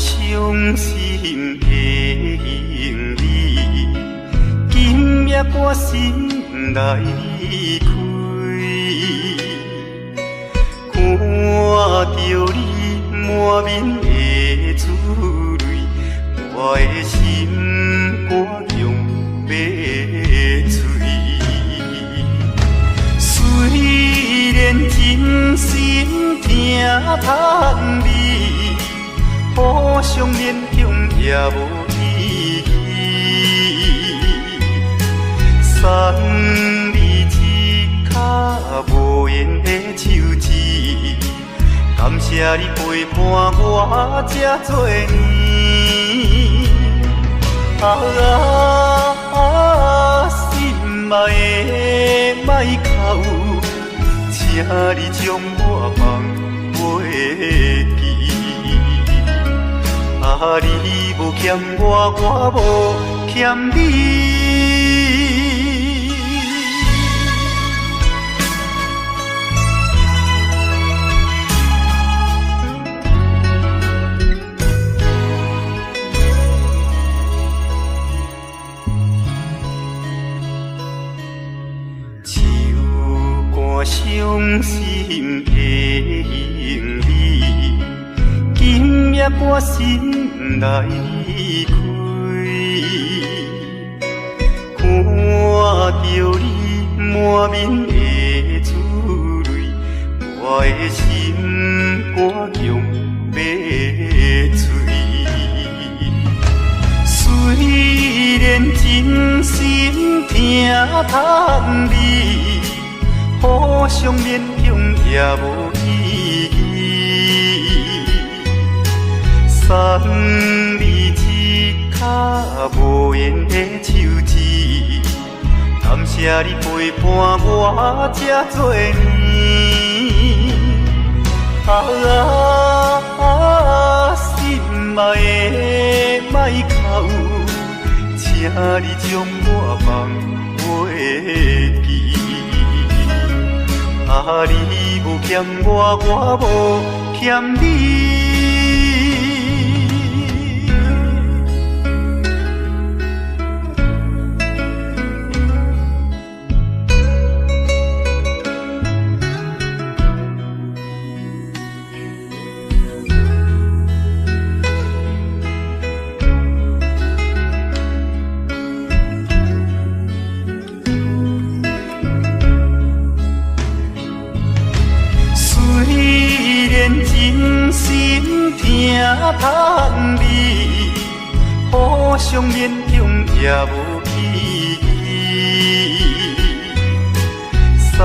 傷心的你，今夜我心內離開，看著你滿面的珠淚，我的心肝強欲碎。雖然真心疼叹你，互相勉強也無意義。送你一跤無緣的手指，感謝你陪伴我這多年。啊啊，心愛的莫哭，請你將我放袂記。啊，你無欠我，我無欠你。手肝傷心的你，今夜我心內離開，看著你滿面的珠淚，我的心肝強欲碎。雖然真心疼叹你，互相勉強也無意義。送你一跤無緣的手指，感謝你陪伴我這多年。啊啊，心愛的莫哭，請你將我放袂記。啊，你無欠我，我無欠你。雖然真心疼叹你，互相勉強也無意義。送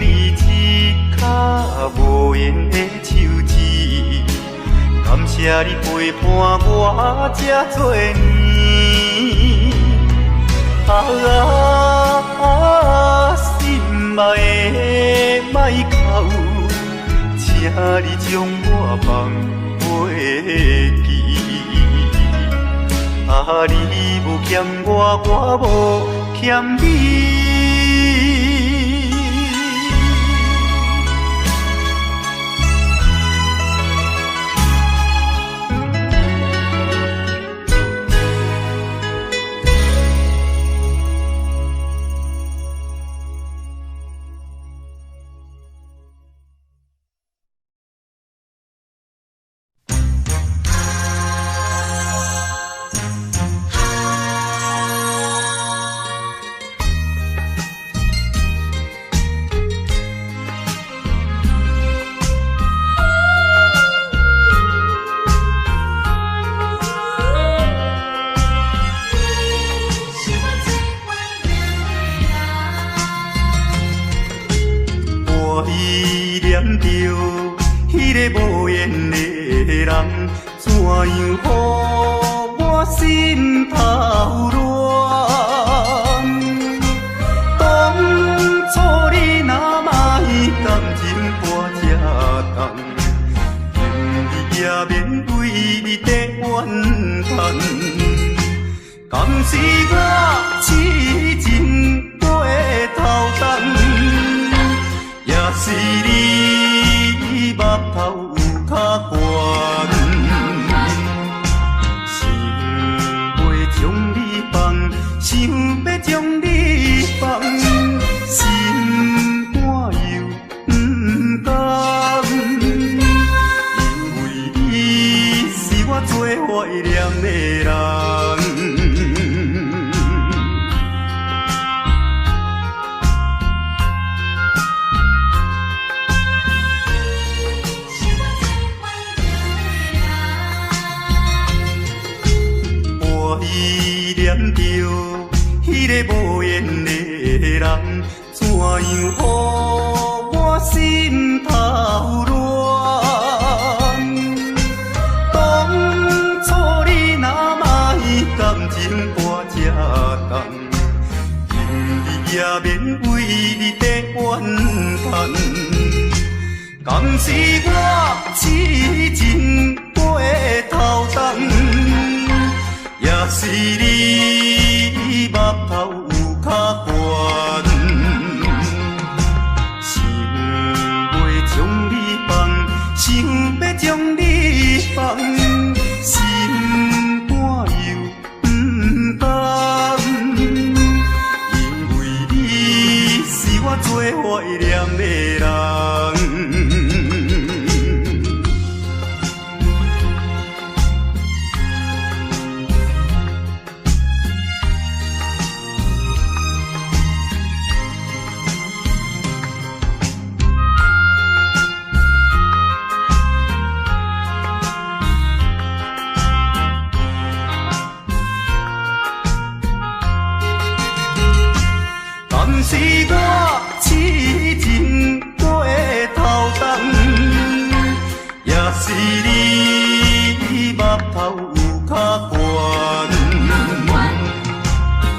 你一跤無緣的手指，感謝你陪伴我這多年。啊啊，心愛的莫哭，請你將我放袂記。啊，你無欠我，我無欠你。你是我最怨的人。我依恋著彼个無緣的人，怎樣予我心頭亂？當初你若莫感情看這重，今日也免為你在怨嘆。敢是我痴情過頭重？也是你目頭有較懸。念著彼个無緣的人，怎樣予我心頭亂？當初你若莫感情跋這重，今日也免為你在怨嘆。敢是我癡情過頭重，也是你目頭有較懸。想欲將你放，想欲將你放，心肝又毋甘，因為你是我最懷念的人。敢是我癡情過頭重，也是你目頭有較懸。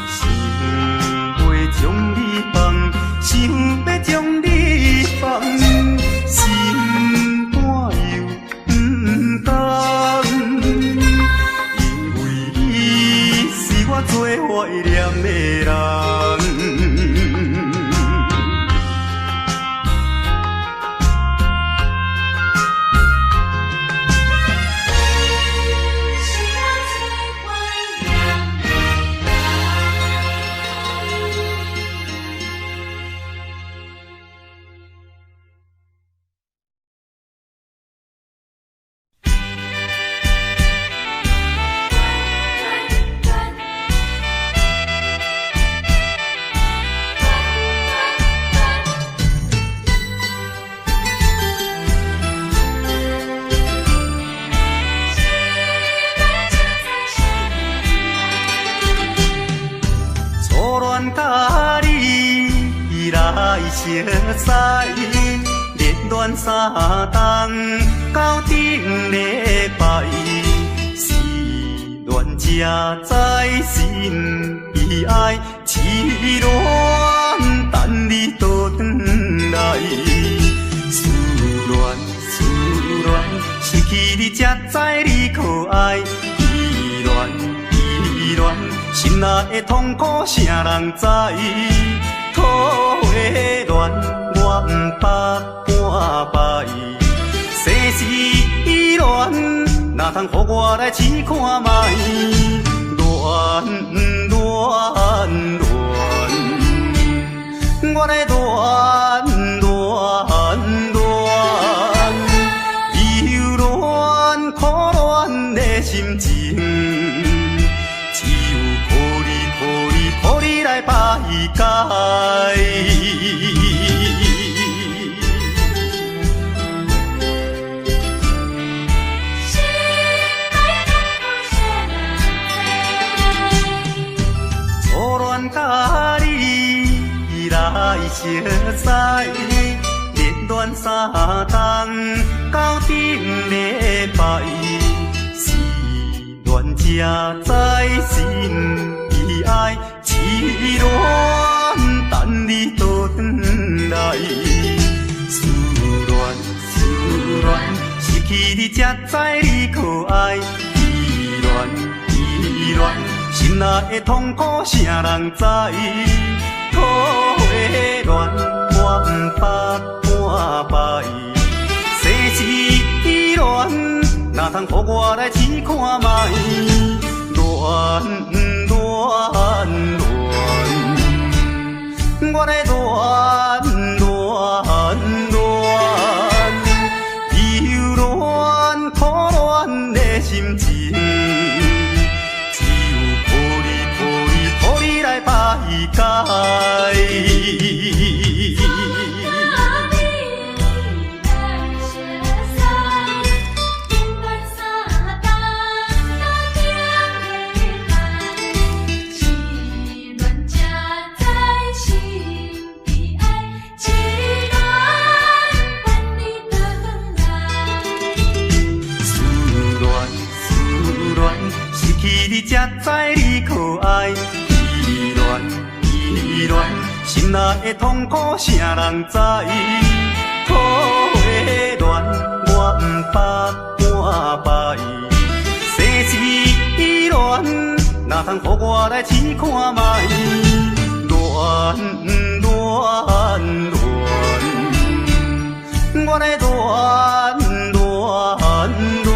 想欲將你放，想欲將你放，心肝又毋甘，因為你是我最懷念的人。是我最懷念的人。初戀佮你來相識，熱戀3冬到頂禮拜，失戀才知心悲哀，癡戀等你倒轉來，思戀思戀，失去你才知你可愛，依戀依戀，心內的痛苦啥人知？桃花戀我毋捌半擺，世事依戀，哪通予我來試看覓？戀戀戀，我咧戀戀戀，留戀苦戀的心情，只有苦你苦你苦你來排解。心內痛苦誰人知？初戀佮你來相識，熱戀3冬到頂禮拜，失戀才知心悲哀，癡戀等你倒轉來，思戀思戀，失去你才知你可愛，依戀依戀，心內的痛苦啥人知？桃花戀我毋捌半擺，世事依戀，哪通予我來試看覓？戀戀戀，我咧戀戀戀，留戀苦戀的心情，只有苦你苦你苦你來排解。初戀佮你來相識，熱戀3冬到頂禮拜，心內的痛苦啥人知？苦的戀我毋捌半擺，世事戀，哪通予我來試看覓？戀戀戀，我來戀戀戀，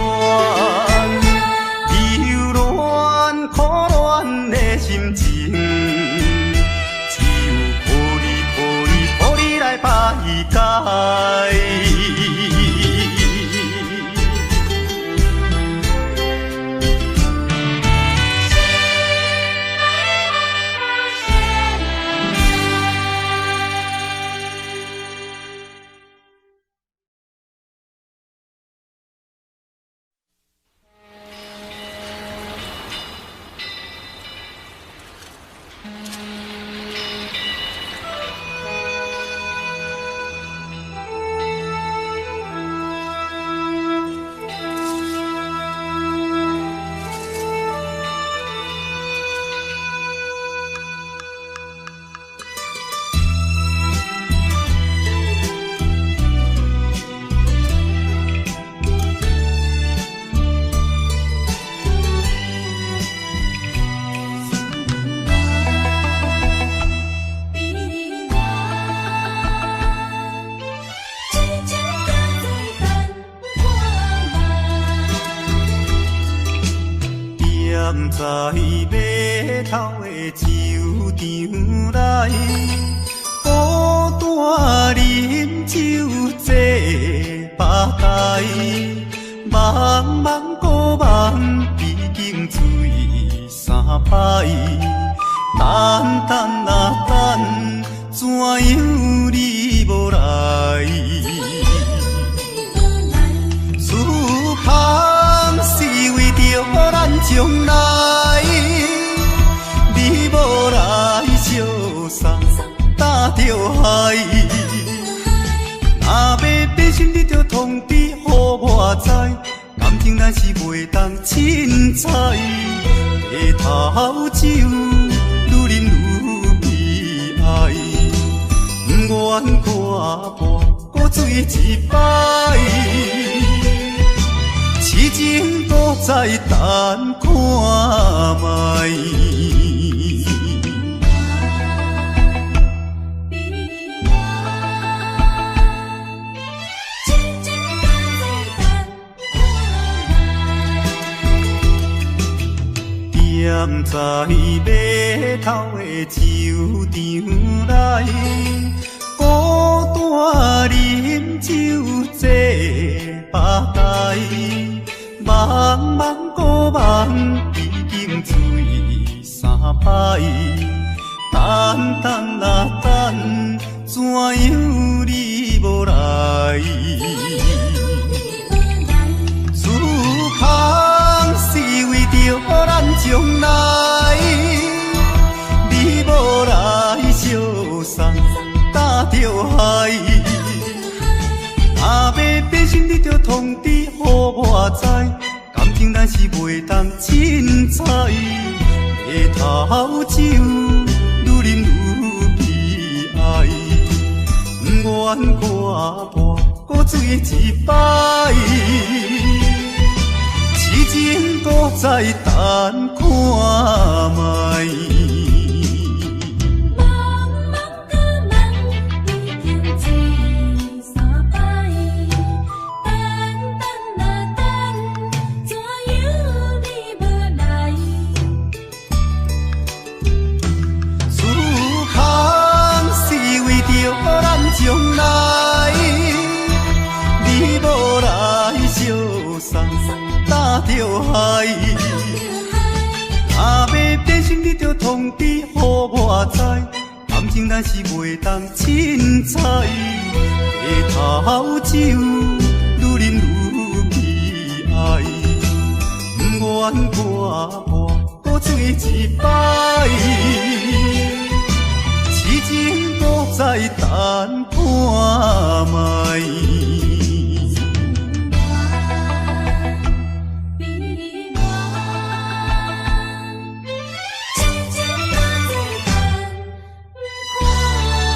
留戀苦戀的心情，只有苦你苦你苦你來排解。踮在碼頭的酒場內，孤單啉酒坐吧台，茫茫孤夢已經醉三擺，等等啊等，怎樣你無來？思空是為著咱將來，你無來相送搭著海。若欲變心，你著通知予我知，感情咱是袂當凊彩。白頭酒愈啉愈悲哀，不願看破搁醉一擺。痴情搁再等看覓。踮在碼頭的酒場內，孤單啉酒坐吧台，茫茫孤夢已經醉三擺，等等啊等，怎樣你無來？思空是為著咱將來，你無來相送搭著海。若欲變心，你著通知予我知，感情咱是袂當凊彩。白頭酒愈啉愈悲哀，不願看破搁醉一擺。痴情搁再等看覓。茫茫孤夢已經醉三擺，等等啊等，怎樣你無來？思空是為著咱將來，你無來相送搭著海。若欲變心，你著通知予我知，感情咱是袂當凊彩。白頭酒愈啉愈悲哀，不願看破搁醉一擺。痴情搁再等看覓。悲哀，痴情搁再等看覓。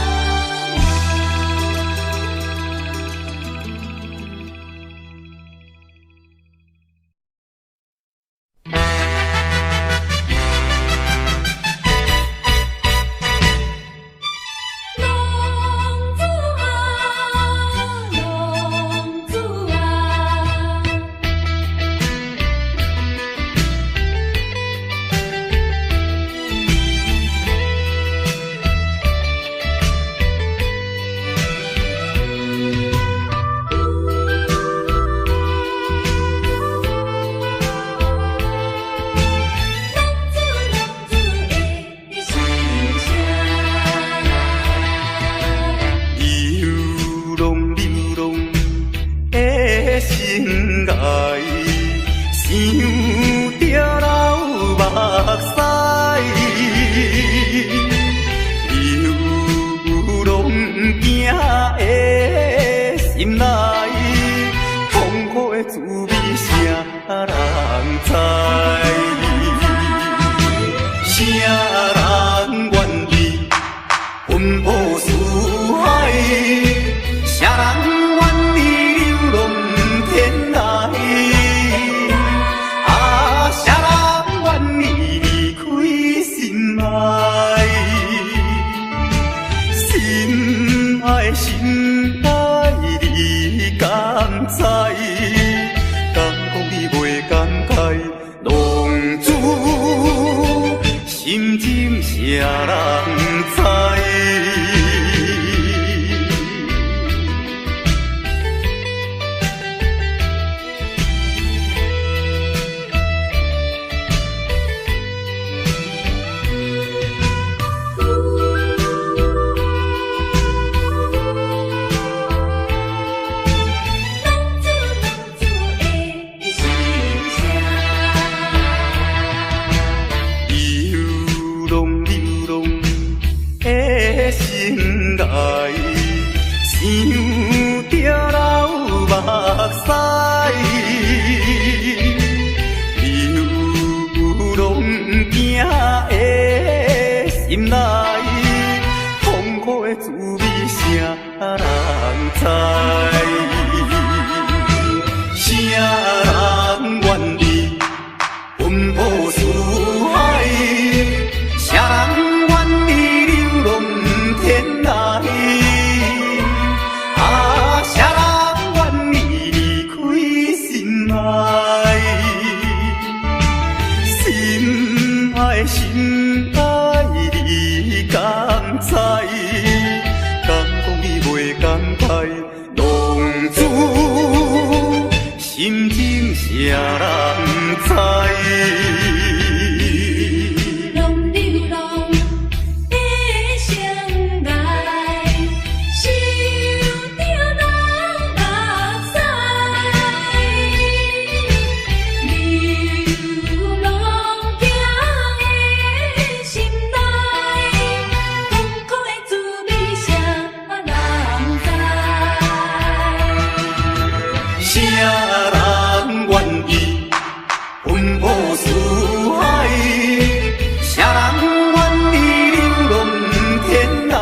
知？敢講你袂感慨？浪子心情誰人知？浪子浪子的心聲。流浪流浪的心愛，想著流目屎。流浪囝的心內，痛苦的滋味誰人知？誰人願意奔波四海？誰人願意流浪天涯？啊，誰人願意離開心愛？心愛心愛，你敢知？敢講你袂感慨？浪子心情誰人知？流浪流浪的生涯，想著流目屎。流浪囝的心內，痛苦的滋味誰人知？誰人願意奔波四海？誰人願意流浪天涯？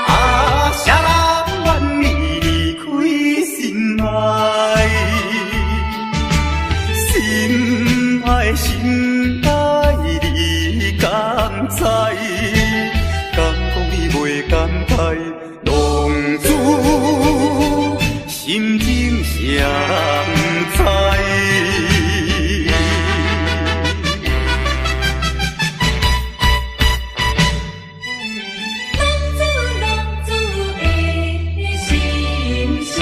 啊，誰人願意離開心愛？心愛心愛，你敢知？敢講你袂感慨？浪子心情誰人知？浪子浪子的心聲。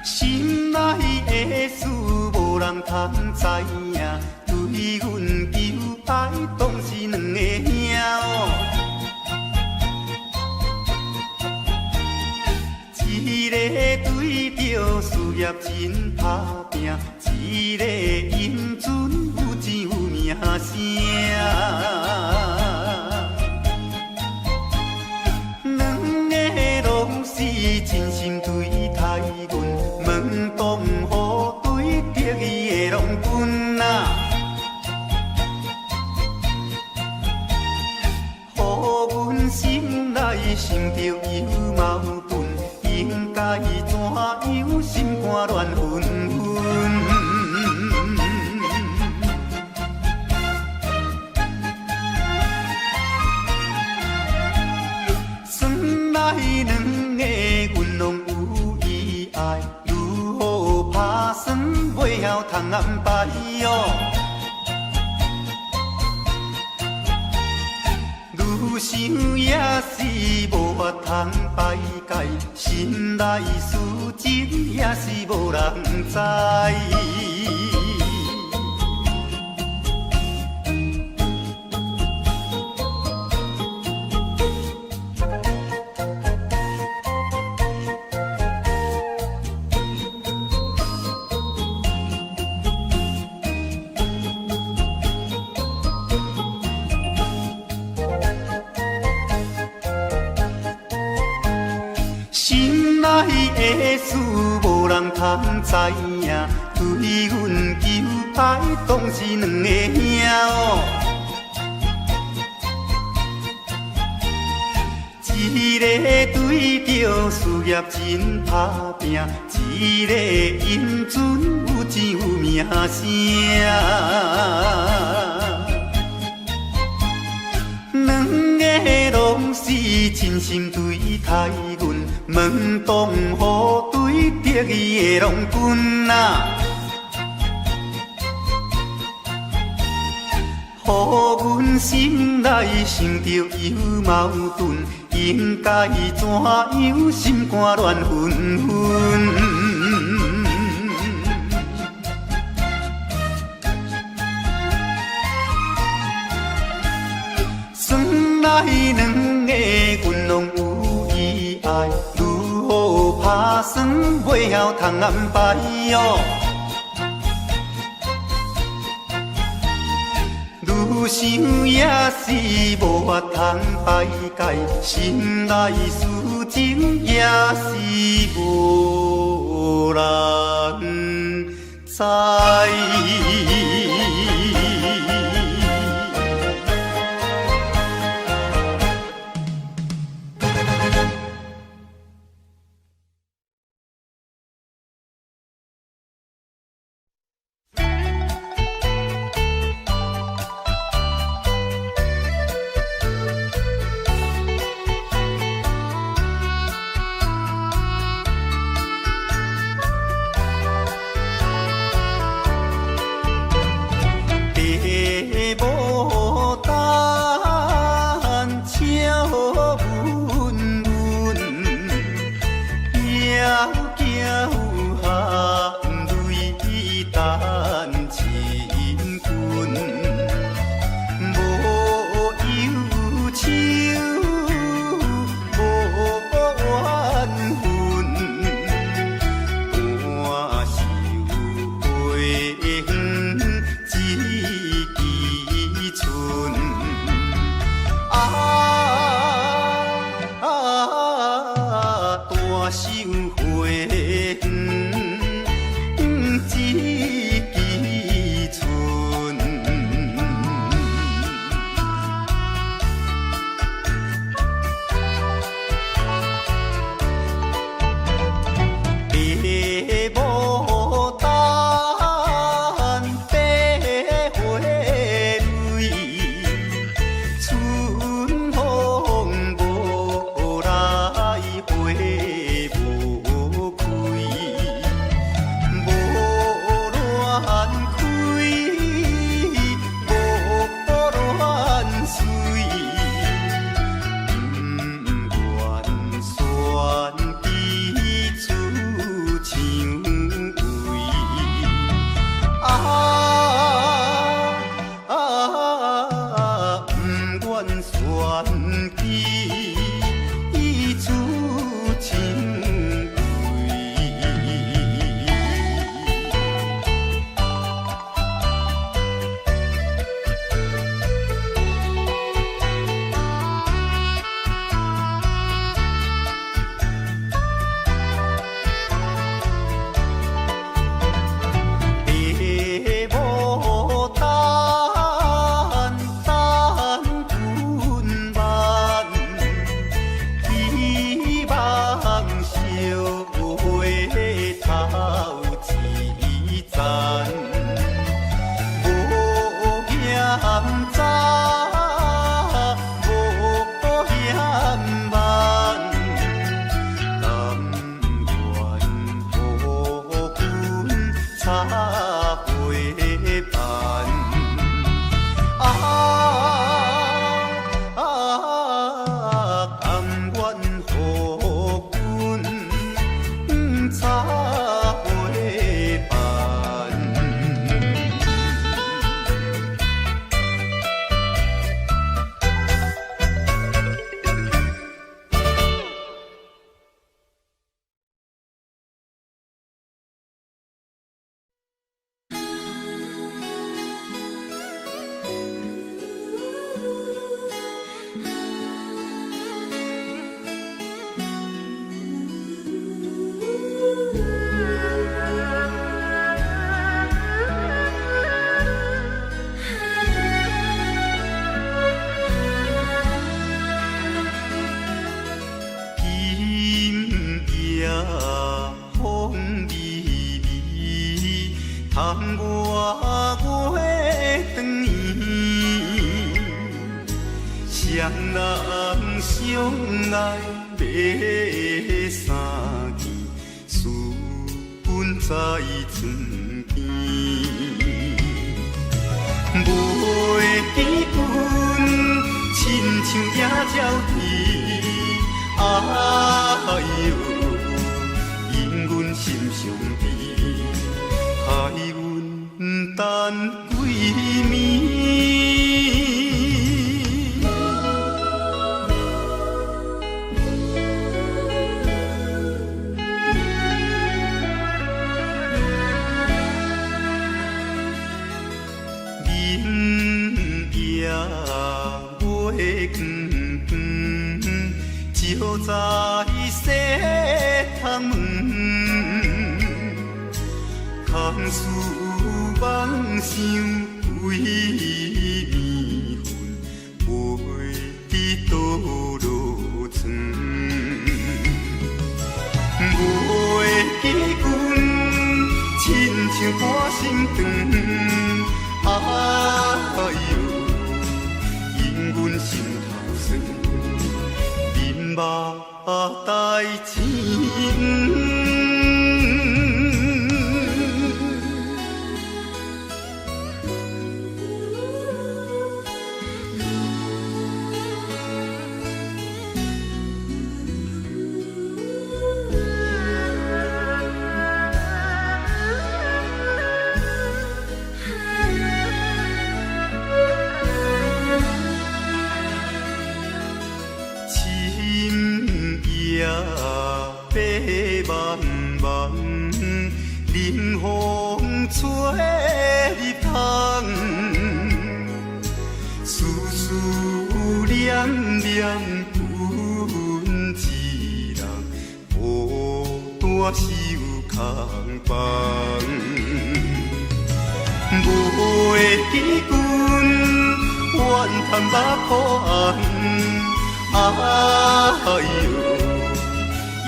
心內的事無人通知影，對阮求愛當是兩个兄哦。一个對著事業真打拼，一個英俊有錢有名聲。兩个攏是真心對待阮，門當戶對得意的郎君啊，予阮心內想著有矛盾，應該怎樣心肝亂紛紛。算來兩个阮攏有意愛，如何拍算袂曉通安排哦。愈想也是無法通排解，心內事情也是無人知。心內的事無人通知影，對阮求愛當是兩个兄哦。一个對著事業真拍拚，一个音準有錢有名聲。兩个攏是真心對待阮，問當何對得意的郎君啊？予阮心內想著又矛盾，應該怎樣心肝亂紛紛？算來兩个阮攏有意愛，如何拍算袂曉通安排喲？愈想也是無法通排解，心內事情也是無人知。爸母等笑阮阮，枵惊含淚等親近，無憂愁，無怨恨，伴受花園一枝。人相愛買三更，思阮在床邊。袂記阮，親像野鳥啼，哎喲，因阮心傷悲，害阮等幾暝。明夜月光光，照在西窗门，空思妄想规暝昏，袂知倒落床。袂記阮，親像半生長，哎喲，因阮心頭酸，面目帶青。深夜白茫茫，冷風吹入窗，思思念念阮一人孤單守空房。袂記阮，怨嘆目苦紅，哎喲，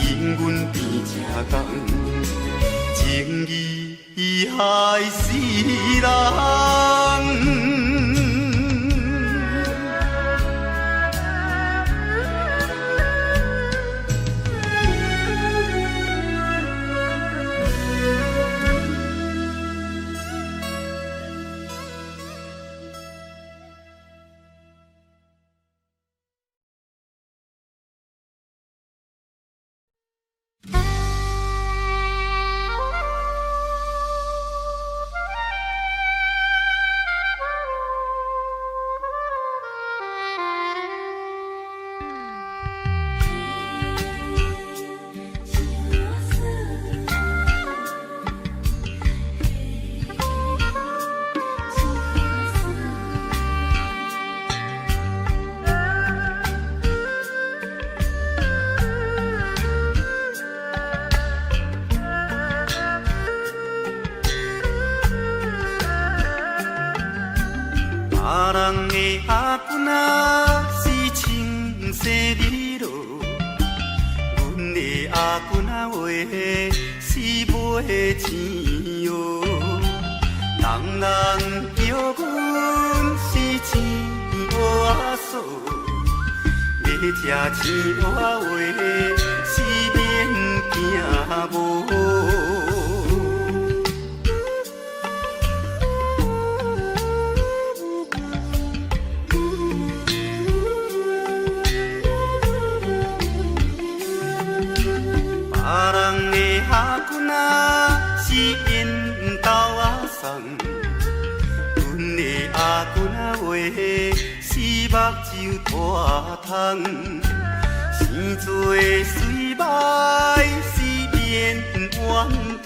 因阮變這工，情義害死人。別人的阿公仔是穿西美罗，阮的阿公仔话是袂钱哟。人人叫阮是青蚵仔嫂，欲食青蚵仔话是免惊无。別人的阿公仔是緣投仔送，阮的阿公仔話是目睭大窗，生做媠歹是免怨嘆，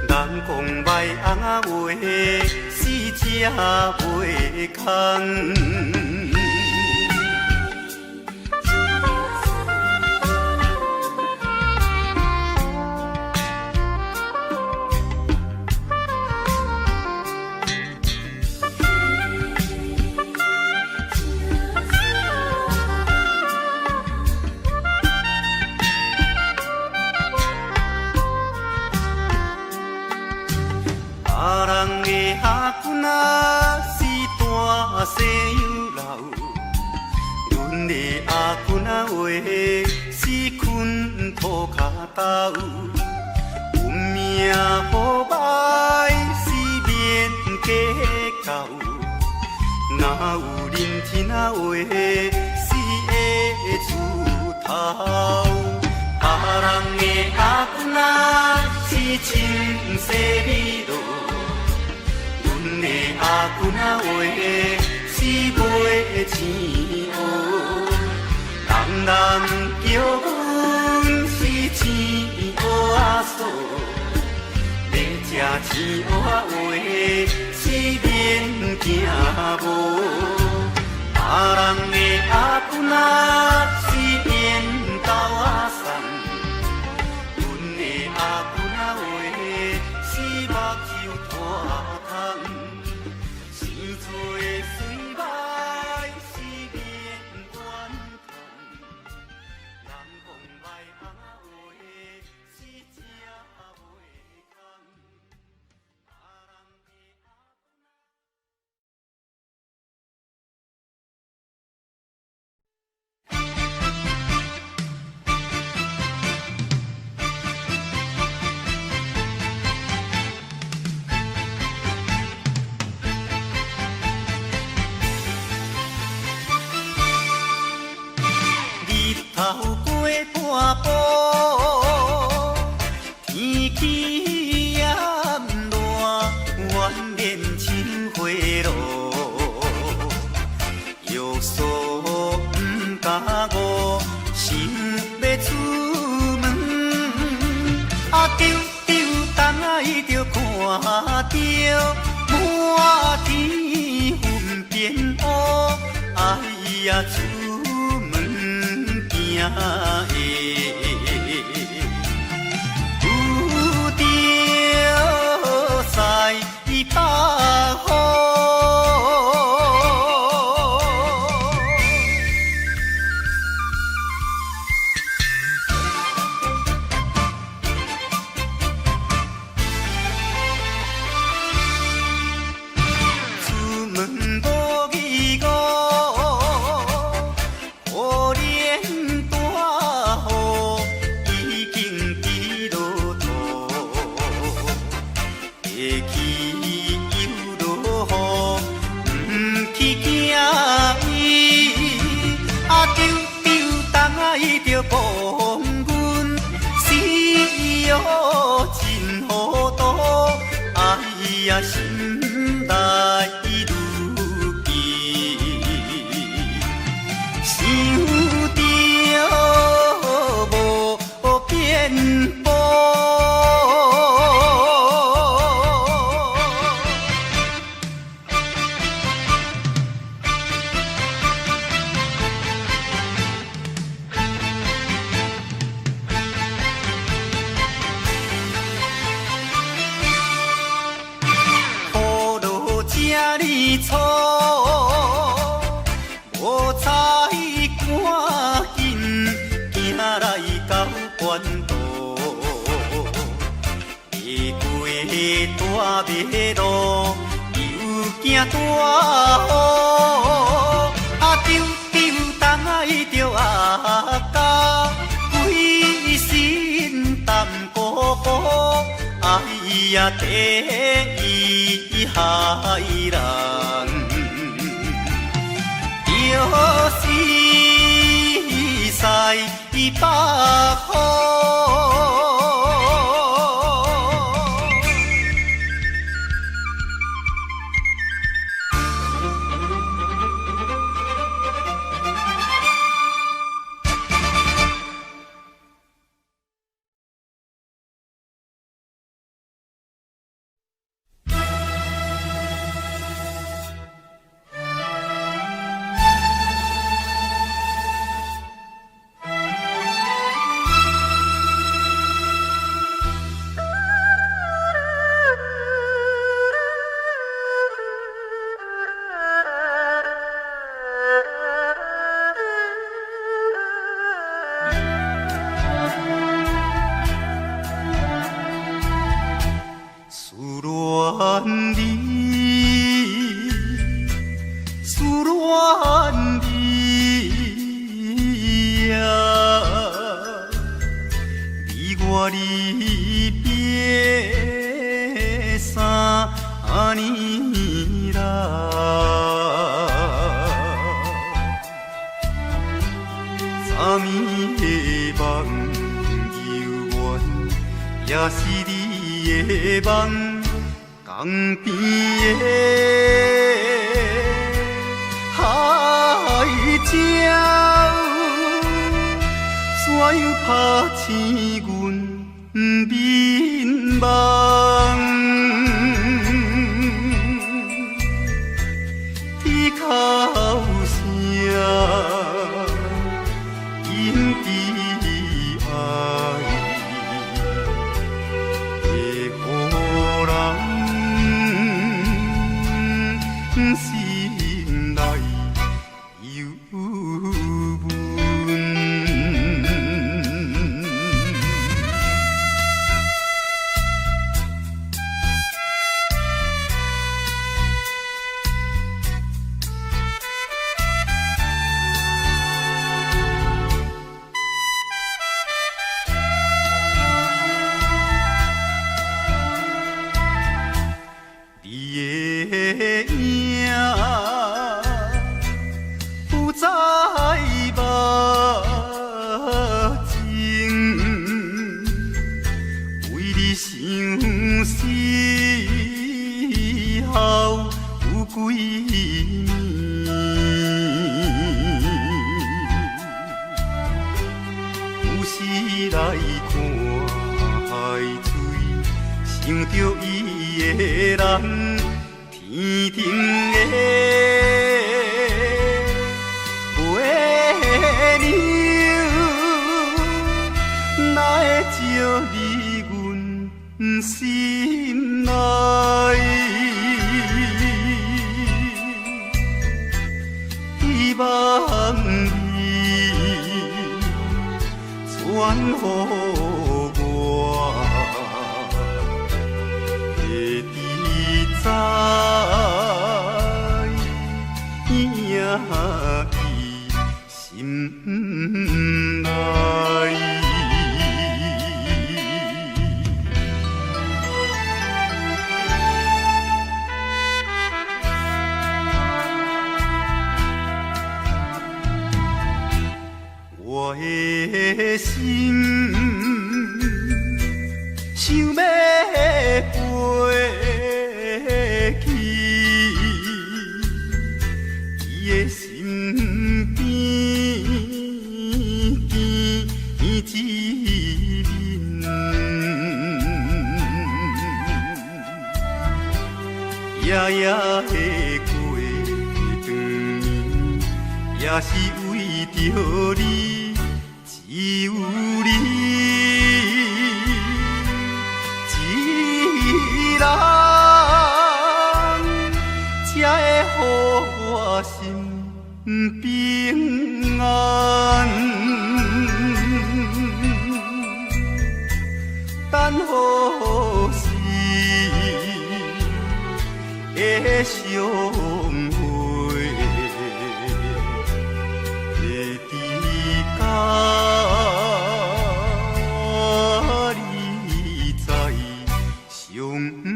人講歹翁仔話是食袂空。別人的阿公仔是大西洋老，阮的阿公仔話是睏塗跤兜，運命好歹是免計較，若有認天仔話是會出頭。別人的阿公仔是穿西美羅，阮的阿公仔話是賣青蚵。人人叫阮是青蚵仔嫂，欲食青蚵仔話是免驚無。別人的阿公仔是緣豆仔送，阮的阿公仔話是目睭拖空，生做媠歹是免怨嘆，人講賣尪仔話是正袂空。別人的阿公 日頭過半晡，天氣炎熱，願變青花露。藥素毋敢誤，想欲出門。啊，丟丟東仔就看著滿天雲變烏，哎呀出門驚會遇著西北風。出門無疑誤，可憐大雨已經佇落塗，下去又落雨，毋去驚伊。啊，丟丟東仔伊著講阮是哦真糊塗，哎呀心內愈記，想著無變步。雨落這呢粗，無彩趕緊行來到關渡，爬過大馬路，又驚大雨。啊，丟丟東仔伊著阿甲，規身澹糊糊，哎呀，第一害人，就是西北風。昨暝的夢猶原，也是你的夢，江邊的海鸟，怎樣拍醒阮眠夢？天哭聲，因悲哀，会予人心內憂悶。你的影浮在目前，為你相思候有幾暝？有時來看海水，想著伊的人，天頂的月娘，哪會照入阮心內？希望你傳予我，會知影伊心內。我的心想欲飛去，伊的身邊見一面，夜夜的過長暝，也是為著你，只有你一人，才會予我心平安。等何時會相會？會知甲你再相會。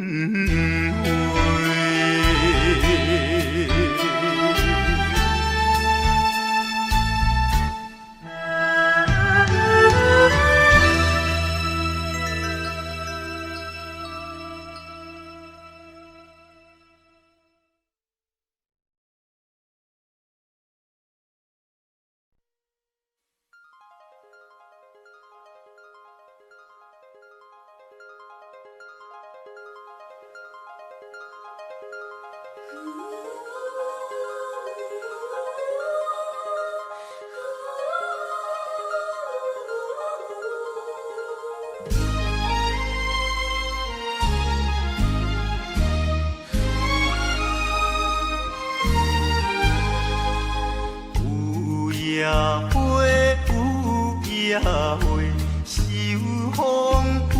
有野花，有野花，受風雨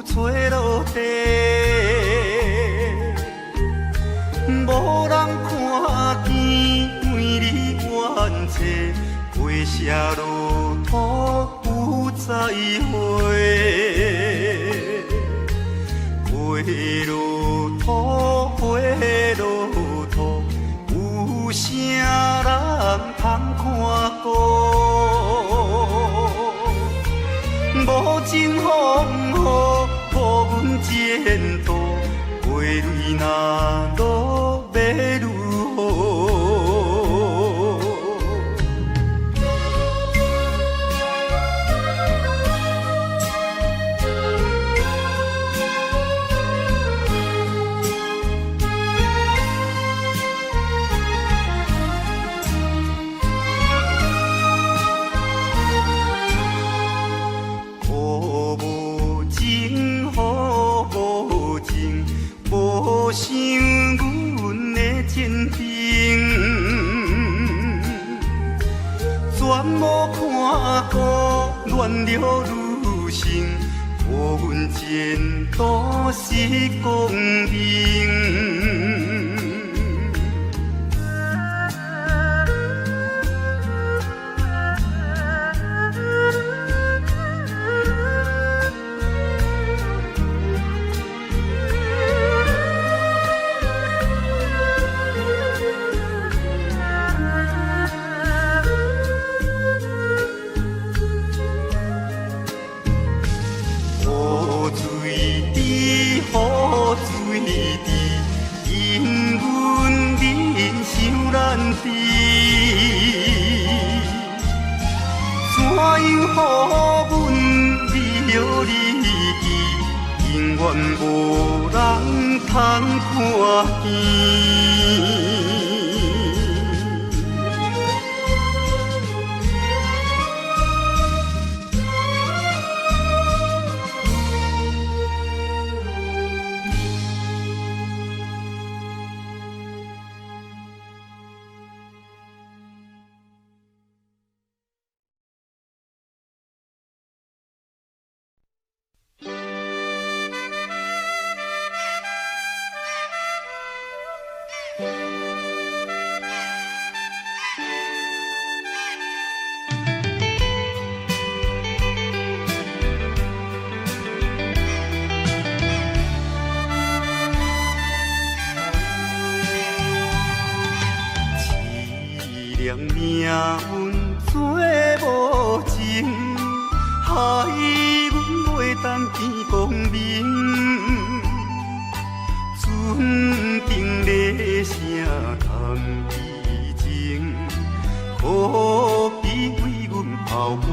吹落地，無人看見，為你怨嗟，過社路途有再會，過路途，過路途。若落欲如何？雨无情，雨无情，无想阮的前程，全无看顾恋了女性，予阮前途失光明。雨水滴，雨水滴，因阮人生难治。怎样予阮离了你记，永远无人通看见。凄凉命运做无情，害阮袂当见光明。船顶咧声谈悲情，可比为阮抱不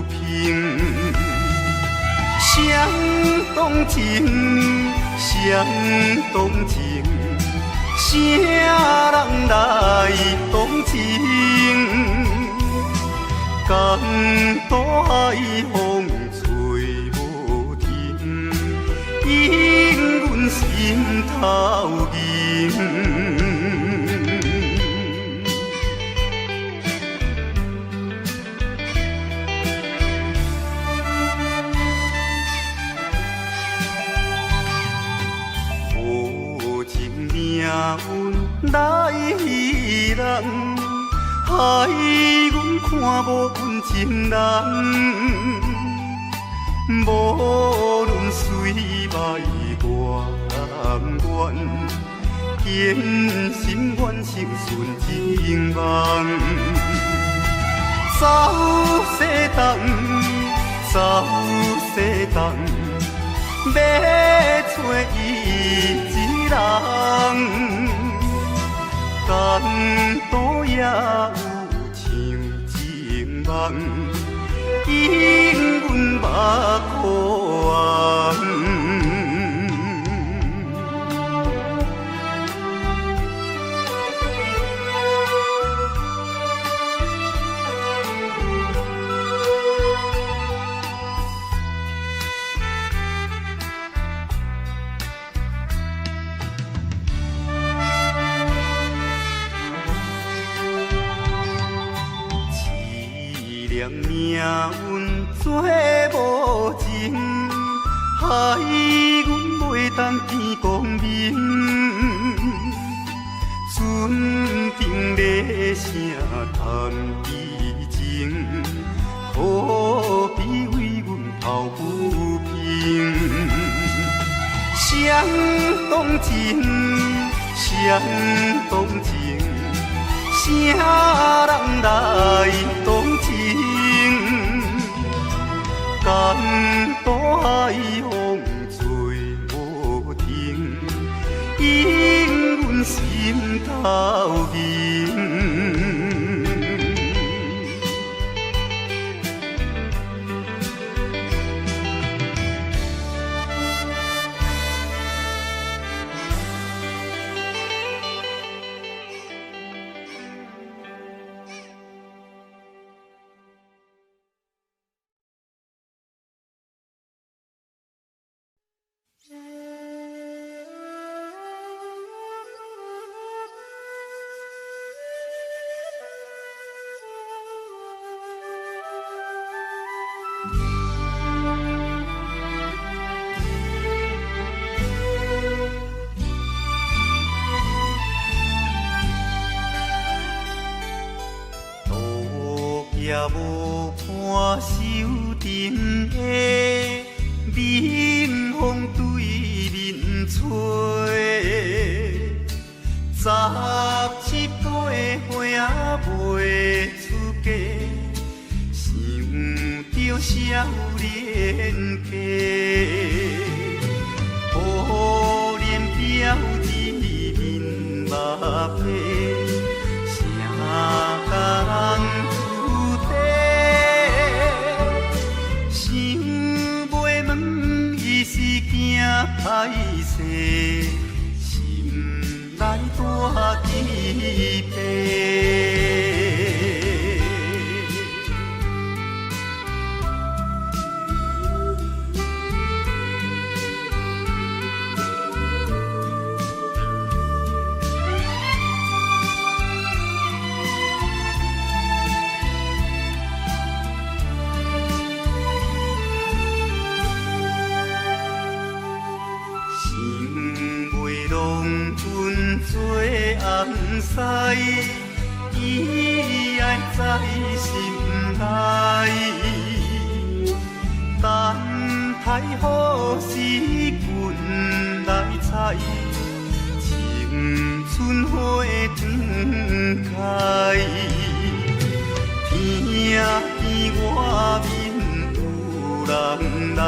平。谁动情？谁动情？啥人来同情？江大海风吹无停，引阮心头硬。无情命运来人，害阮看无阮情人。无论水歹偌甘愿，坚心愿相顺情梦。走西东，走西东，欲找伊一人，江都也有像情梦，引阮目眶红。凄凉命运做无情，害阮袂当见光明。船顶咧声叹悲情，可比为阮抱不平。谁动情？谁动情？啥人来同情？江大海风吹无停，引閒。落叶无伴守阵下，冷风对面吹。十七八岁仔袂出嫁，想著少年家。可怜表姊面目白，啥甲人处地？想袂问伊是惊歹势，心内大起白。想袂郎君做翁婿，伊爱在心内。等待好时君來采，青春花展開。聽見外面有人來，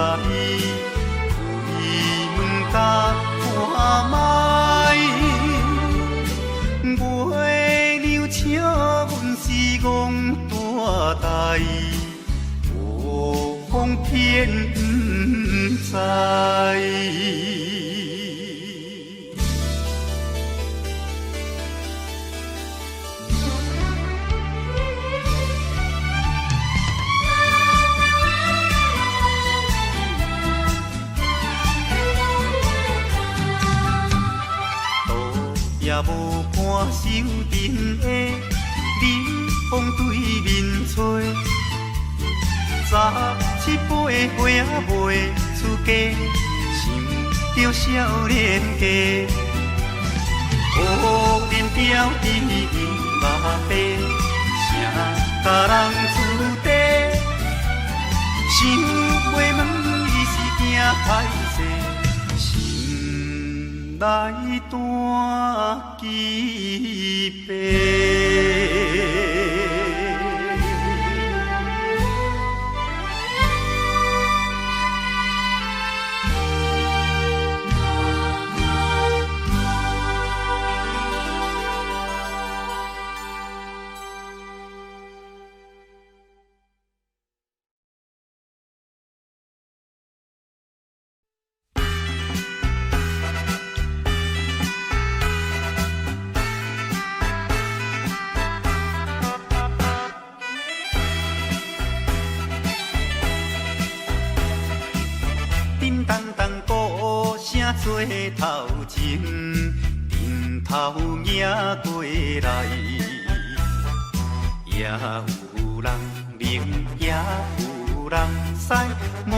開門共看覓，月娘笑阮是戆大代，無風天不知。落叶無伴守陣下，冷風對面吹。十七八歲仔袂出嫁，想著少年家。可憐表弟面目白，啥甲人處地？想袂問伊是驚歹勢，心內大起白。叮當當鼓聲做頭前，陣頭迎過來，也有人明，也有人知，滿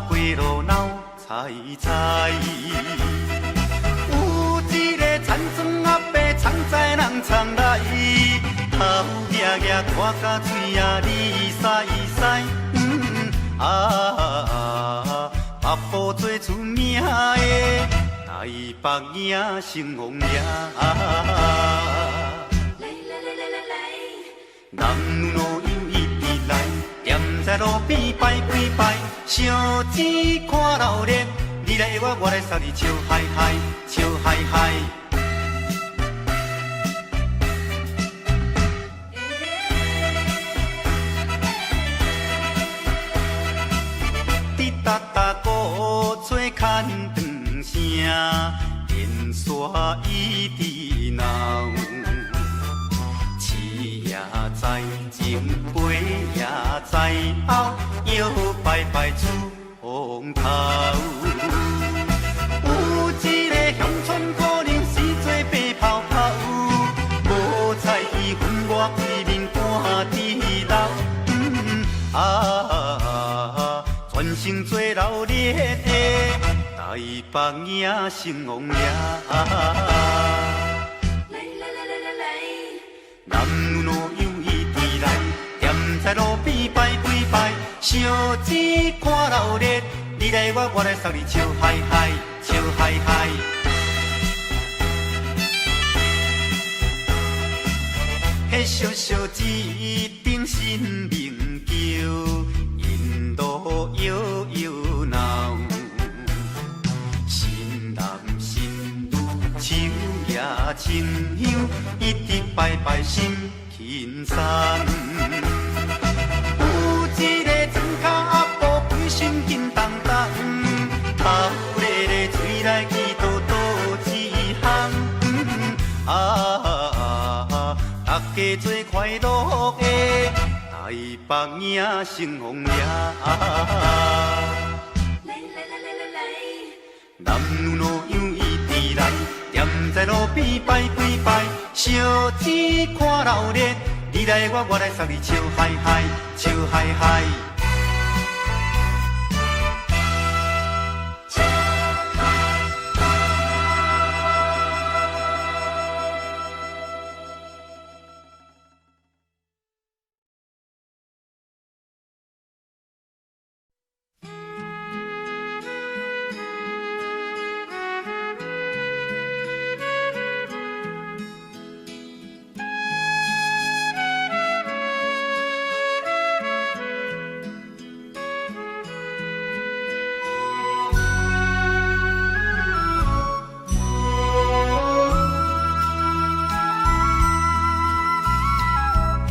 街路鬧彩彩。有一个田庄阿伯，藏在人藏內，頭額額看甲喙仔離屎屎，啊！北部最出名的台北影成王爺。來來來來來來，男女老幼一直來，踮在路邊拜幾拜，小錢看鬧熱，你來我，我來送你笑嗨嗨，笑嗨嗨。煞一直闹。起也在前，飞也在后，摇摆摆出风头。有一个乡村姑娘是做白泡泡，无彩伊分外伊面半滴流。啊，全城做热闹的台北影成王爷。来来来来来来，男女老幼一直来，踮在路边摆几摆，小子看热闹，你來我，我來送你笑嗨嗨，笑嗨嗨。彼小小一顶新明桥，沿路摇摇闹，新男新女手举清香，一直拜拜心轻松。有一个庄跤阿婆，规身紧当当，头咧咧，喙内祈禱倒一项。啊，大家做快樂的台北影成王爺。來來來來來來，男女老幼一直來，踮在路邊擺幾擺，小子看熱鬧，你來我，我來送你笑嗨嗨，笑嗨嗨。笑嗨嗨。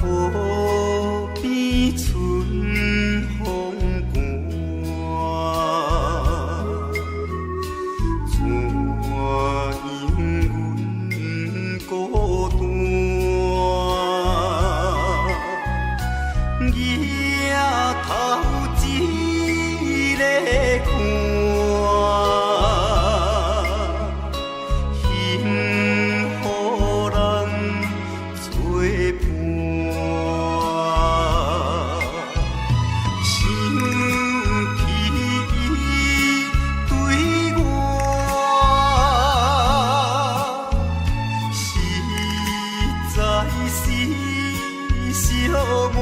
河邊春風寒，怎樣阮孤單？举頭一个看，幸予人做伴。想起伊對我，實在是寂寞。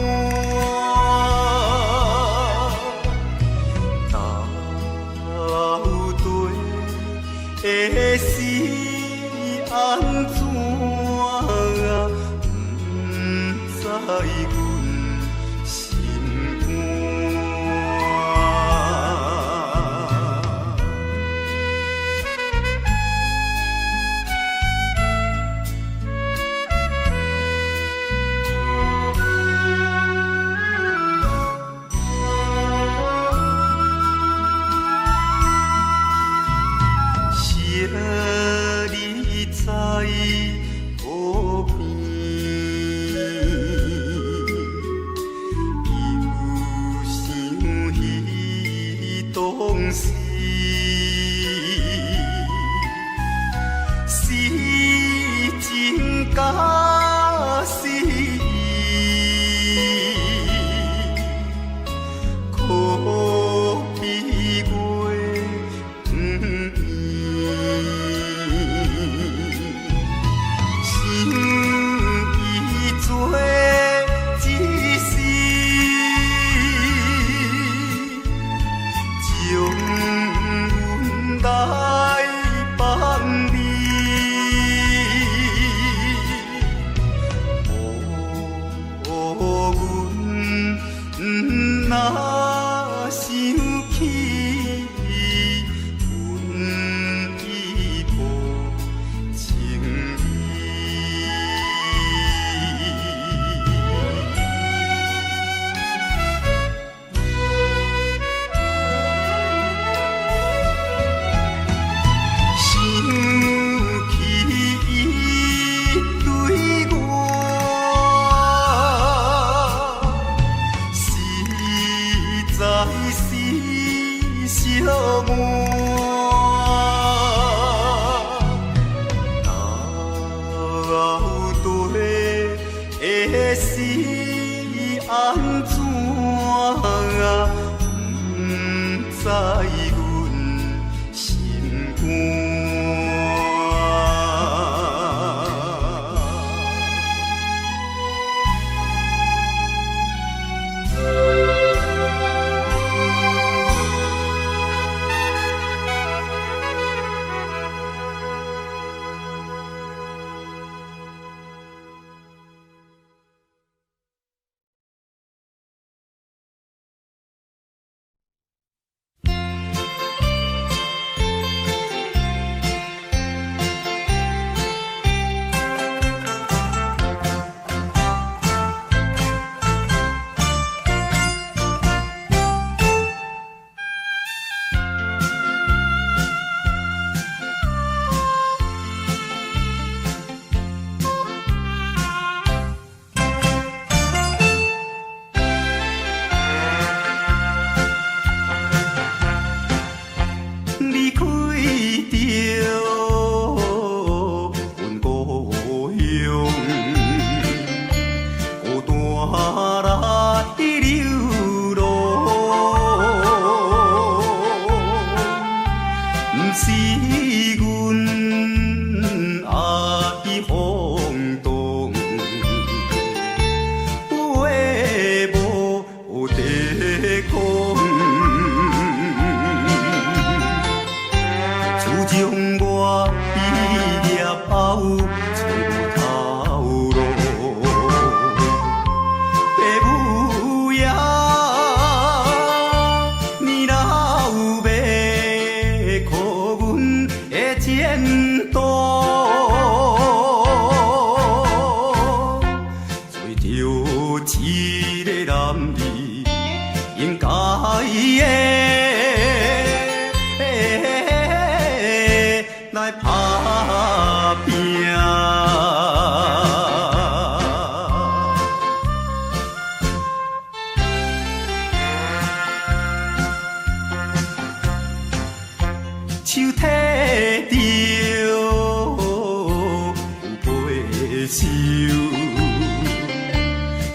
到底是按怎？不知阮心肝。是按怎？毋知阮心肝。離開著阮故鄉，孤單來流浪，毋是阮愛放蕩，話無得講。自從我畢業後，揣無頭路，爸母爺，你若有欲顧阮的前途，揣著一个男兒應該的來拍拚。手提著有皮袖，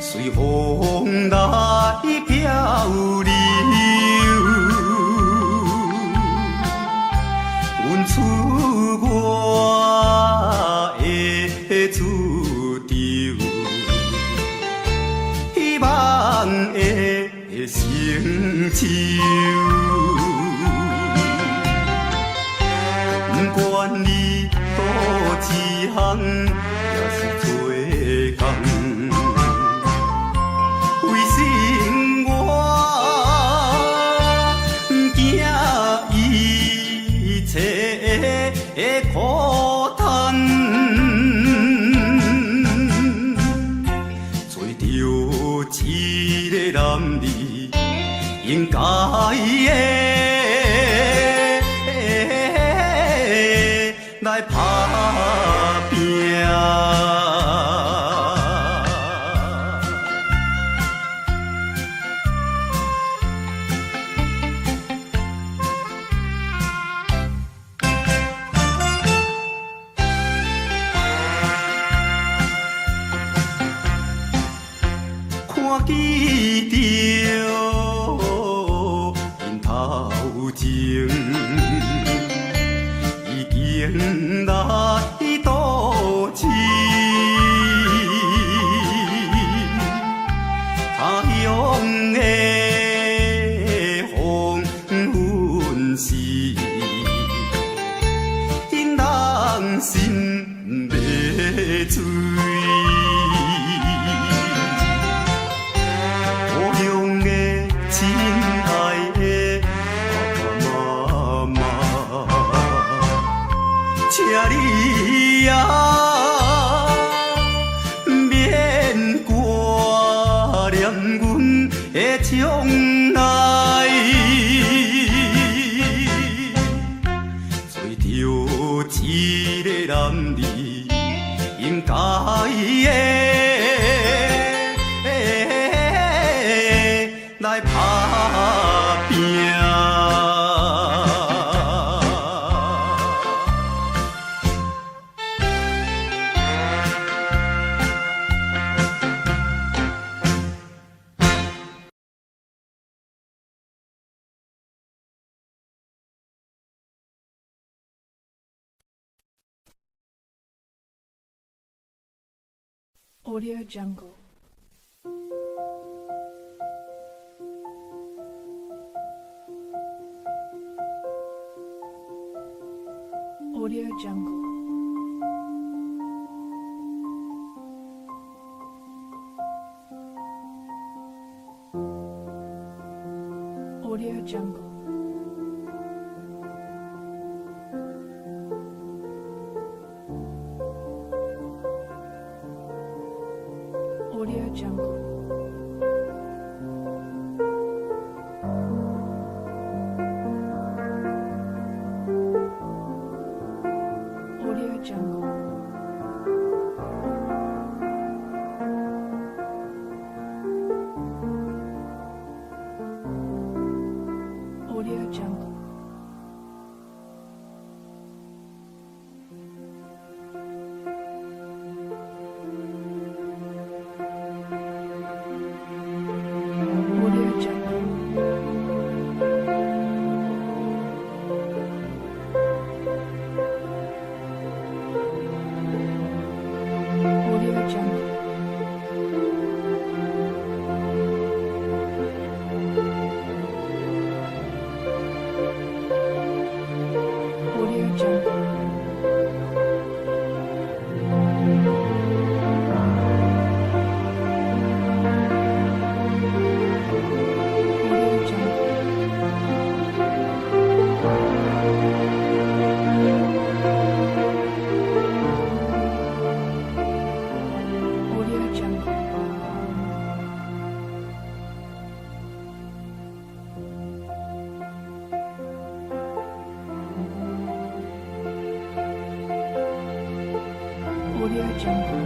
隨風來漂流。阮出我的主張，希望會成就。不管你佗一項，抑是做工，為生活毋驚一切的苦趁，揣著一個男兒應該的來拍拚。看見著𪜶頭前已經來倒市，他鄉的黃昏時，引人心欲醉。故鄉的親愛的爸爸媽媽，請你啊，免掛念阮的將來，揣著一個男兒應該的來拍拚。Audio Jungle. Audio Jungle. Audio Jungle. Audio Jungle. Audio Jungle. Audio Jungle. Audio Jungle. Audio Jungle. Audio Jungle. Audio Jungle. Audio Jungle. Audio Jungle.